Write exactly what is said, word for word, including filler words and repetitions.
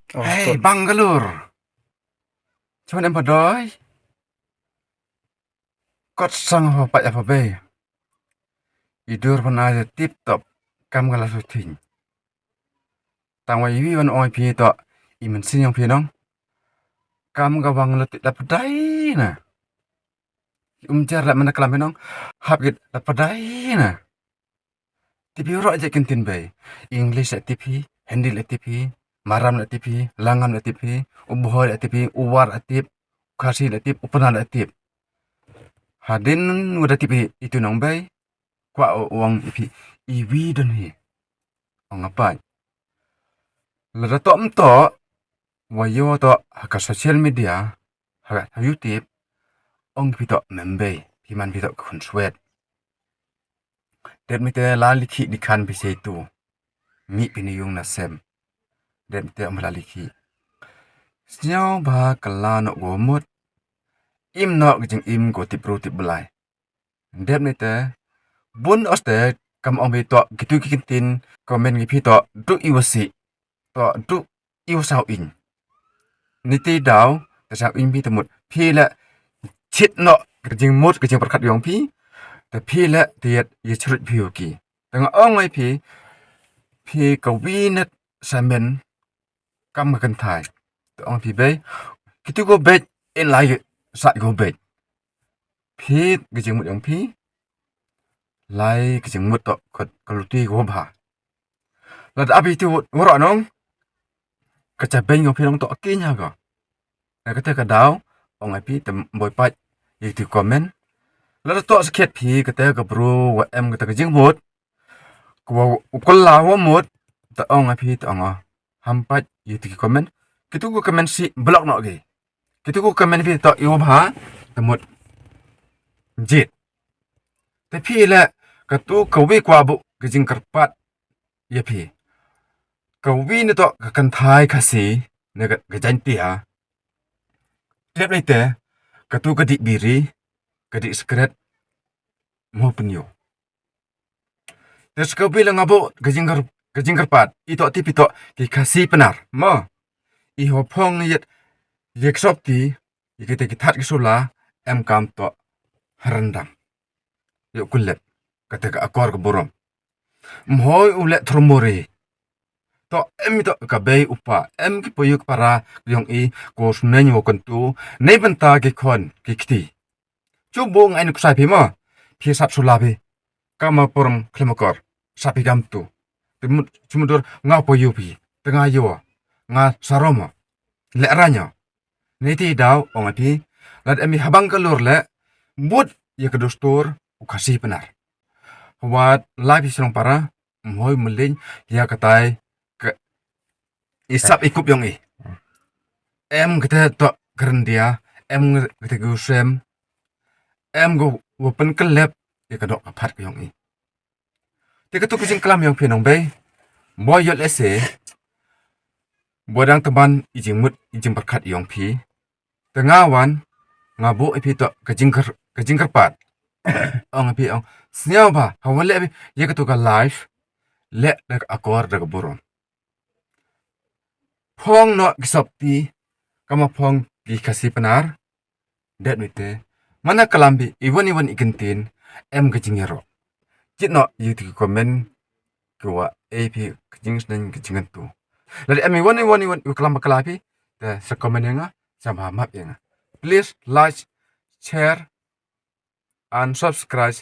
Hey, Bangalore. Chon em padoi. Kot sang ho pa ya pa bei. Idur pana ya tip top. Kam gala suting. Tang wa iwi wan ong phi to. Imen sin yang phi nong. Kam ga wang lo tip da padai na. Umjar la mana kalam phi nong. Hap git da padai na. Tip hi roh je kin tin bei. English la tip hi, Hindi la tip hi, Maram la tip hi, Langam la tip hi, Ubhoi la tip hi, Uwar la tip, Khasi la tip, Upna la tip. Hadin wada tip hi itu nong bei. Kwa o wang ipi iwi don hi. Ong apai. Lada to mto wa yo to ha ka social media ha, ha YouTube ong phi to membei phi man phi to khun swet. Dep mite la likhi dikhan phi sei tu. Mi phi ni yung na sem. Dep mite ong la likhi. Sñiaw ba ka la no go mut. Im no ka jing im go tip ru tip blai. Dep mite bun oste kam ong phi to kitu ki kin tin comment ngi phi to du iwasi. To du iwasau in. Niti daw ta sau in phi ta mut phi la chit no ka jing mut ka jing pyrkhat yong phi. Ta phi la tiat ya chrut phi ki. Ta nga ong ai phi phi ka winat samen kam ka kynthai. Ta ong phi bei kitu go bej in lai sat go bej. Phi ka jing mut yong phi lai ka jing mut to ka luti go bha. Lada abi tu wara nong ka cha beng phi nong to ki nya ga. Na kata ka daw ong ai phi tem boi pat ya tu comment. Lada to sakhet phi kata ka bru wa em kata ka jing mut. Ko wa u kol la wa mut ta ong ai phi ta ong. Ham pat ya tu comment. Kitu ko comment si block no ge. Kitu ko comment phi to yo bha ta mut. Jit. Te phi le katu ka wi kwa bu ka jing kyrpat ya phi. Ka wi ne to ka kynthai Khasi ne ka, ka Jaintia. Tep lai te katu ka dik biri ka dik skret mo pynyo. Te ska wi le nga bu ka jing kyr, ka jing kyrpat i to tip i to ki Khasi Pnar mo. I ho phong yet ye ksop ti i kite ki that ki sula em kam to harandam. Yo kulet kate ka akor ka burom. Mhoi u le thrumuri. To em to ka bei upa em ki poyuk para yong i ko smen wo kontu nei benta ki khon ki kti. Chu bu ngai nuk sai phi ma phi sap sula phi. Kama porom klemakor sap phi gam tu. Chumudur nga poyu phi tenga yo nga saroma le ranya. Niti daw ong ati lad emi habang kalur le but ya ka dustur u Khasi Pnar. Wat lai phi srong para mhoi mling ya katai ka isap ikup yong i. Em kata to kerendia em kata gusem em go wepen kelep ya ka dok apat yong i. Te katu ka jingklam yong phi nong bei. Boy yol ese boy dang teman i jingmut i jingpyrkhat yong phi. Te nga wan nga bu i phi to ka jingker ka jingkerpat. Ong phi ong sniaw ba ha wan le phi ya katu ka life le da ka akor da ka burom. Phong no ki sop ti kama phong ki Khasi Pnar. Det mite mana kalam bi iwan iwan ikentin em ka jingero. Jit no yu ti ki comment ki wa e phi ka jingsneng ka jingentu. Lada em iwan iwan iwan iwan kalam ba kala phi te sa comment ya nga sa ba map ya nga. Please like, share and subscribe